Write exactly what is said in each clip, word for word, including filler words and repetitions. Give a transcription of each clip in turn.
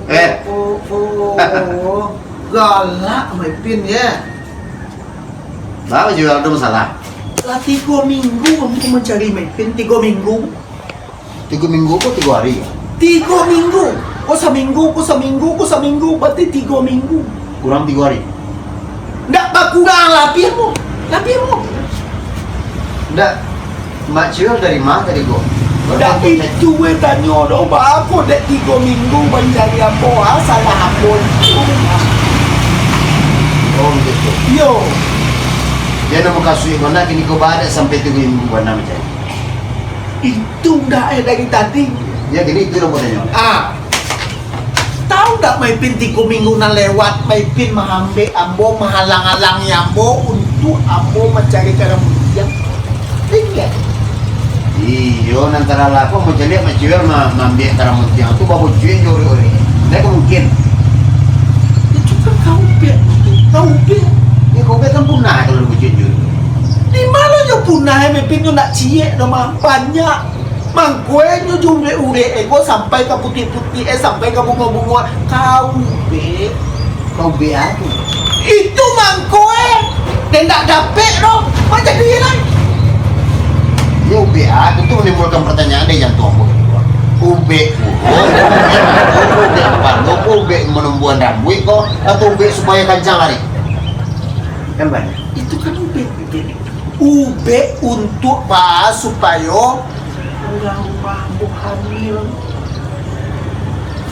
Eh. Oh, oh, oh, oh. Galak Maipin, ya. Baa, Jual, ado masalah? Lah tigo minggu ambo mancari Maipin, tigo minggu. Tigo minggu ko tigo hari? Tigo minggu. Ko saminggu, ko saminggu, ko saminggu, barati tigo minggu. Kurang tigo hari? Ndak bakurang, labiah mo. Labiah mo. Ndak, Mak Ciwel dari ma tadi ko? Ndak itu we tanyo doh, baa ko dek tigo minggu mancari ambo, ah, salah ambo itu. Oh, bagitu. Iyo. Jan mukasuik bana kini ko, baa dek sampai tigo minggu bana mancari? Itu ndak, eh, dari tadi. Ya, kini itu lah ambo tanyo. Ah. Tahu ndak, Maipin, tigo minggu nan lewat, Maipin maambek ambo, mahalang-halangi ambo untuak ambo mancari karamuntiang? Ingat? Iyo, nan talalu ko mancaliak Mak Ciwel ma-, maambek karamuntiang tu babucuik jo urek-urek. Ndak ka mungkin. Itu kan kaubek, kaubek. Ya, kaubek kan punah kalau babucuik jo urek-urek. Di mano nyo punah, eh, Maipin, nyo ndak ciek doh mah, banyak. Mangko e nyo jo urek-urek e ko sampai ka putiak-putiak e, sampai ka bungo-bungo. Kaubek. Kaubek apo? Itu mangko e. Den ndak dapek doh. Ma jadi lai? Yo, ubek apo tu manimbulkan pertanyaan dari jantuang ambo. Ubek burung, ubek burung, ubek balok, ubek manumbuahan rambuik ko, atau ubek supayo kancang lari? Kan banyak. Itu kan ubek, ubek. Ubek untuak baa supayo urang rumah ambo hamil.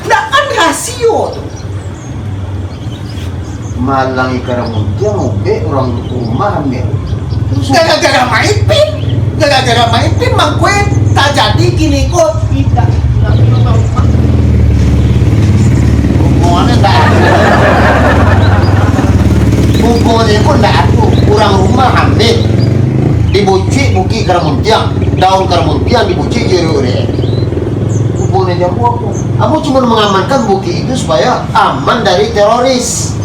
Ndak kan rasio tu. Mahalangi karamuntiang ubek urang rumah hamil. Gara-gara Maipin, gara-gara Maipin mangko e tajadi kini ko. Indak. Hubungannya ndak ado. Hubungannya ko ndak ado. Urang rumah hamil. Dibucuik buki karamuntiang, daun karamuntiang dibucuik jo urek-urek. Hubungannya jo ambo apo? Ambo cuma mangamankan buki itu supaya aman dari teroris.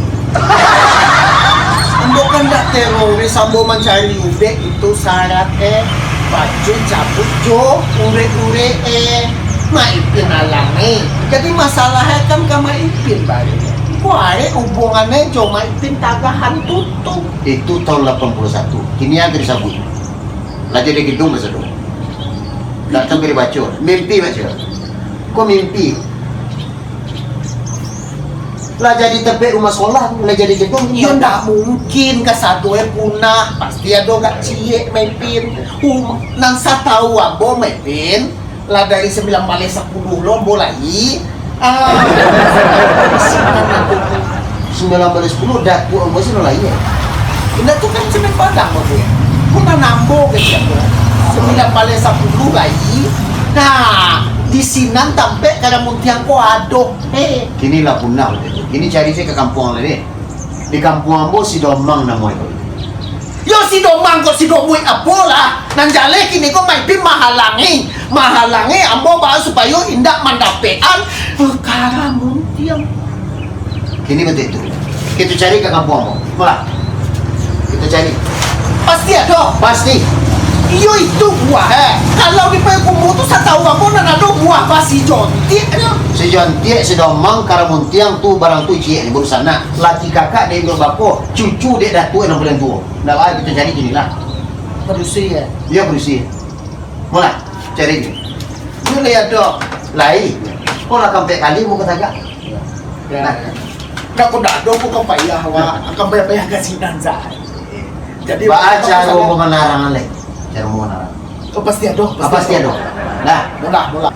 Ambo kan ndak teroris, ambo mancari ubek itu syarat e, baco cabuik jo urek-urek e. Maipin alangi. Jadi masalah e kan ka Maipin baliak. Ko arek hubungan e jo Maipin tagahan tutup. Itu tahun lapan puluh satu. Kini agak disabuik. Lah jadi gedung masa tu. Ndak tahu ka dibaco. Mimpi baco. Ko mimpi. Lah jadi tampek rumah sekolah, lah jadi gedung. Iyo, ndak mungkin kasado e punah. Pasti ado gak ciek, Maipin. Um, nan satau ambo, Maipin, lah dari sambilan baleh sapuluh lo ambo lai. Ah, sambilan baleh sapuluh, datuak ambo sino lai, yo. Indak tu kan Semen Padang, Bang, yo. Ko nan ambo ka siapo? Sambilan baleh sapuluh lai. Nah, di sinan tampek karamuntiang ko ado. Eh. Kini lah punah, kini cari se ka kampuang lai, deh. Di kampuang ambo si Domang namo e ko. Yo si Domang ko si Domang apo lah. Nan jaleh kini ko Maipin mahalangi. Mahalangi ambo baa supayo indak mandapekan karamuntiang. Kini batua tu. Kito cari ka kampuang ambo. Malah. Kito cari. Pasti ado. Pasti. Iyo itu buah, eh. Kalau di Payakumbuh tu satau ambo nan ado buah basi jontiak nyo. Si jontiak, si Domang, karamuntiang tu barang tu ciek ni barusan nak. Laki kakak dek Induk Bako, cucu dek Datuak nan paliang tuo. Ndak baa, kito cari kini lah. Padusi, yo? Iyo, padusi. Molah, cari kini. Iyo lai ado. Lai. Ko lah kaampek kali ambo ka tagak. Yo. Nah. Ndak ko ndak ado, ko ka payah, wak. Ka payah-payah ka sinan sajo. Jadi, baa caro ambo manarangan lai? Caro ambo manarangan. Oh, pasti ado, pasti ado. Nah. Molah, molah.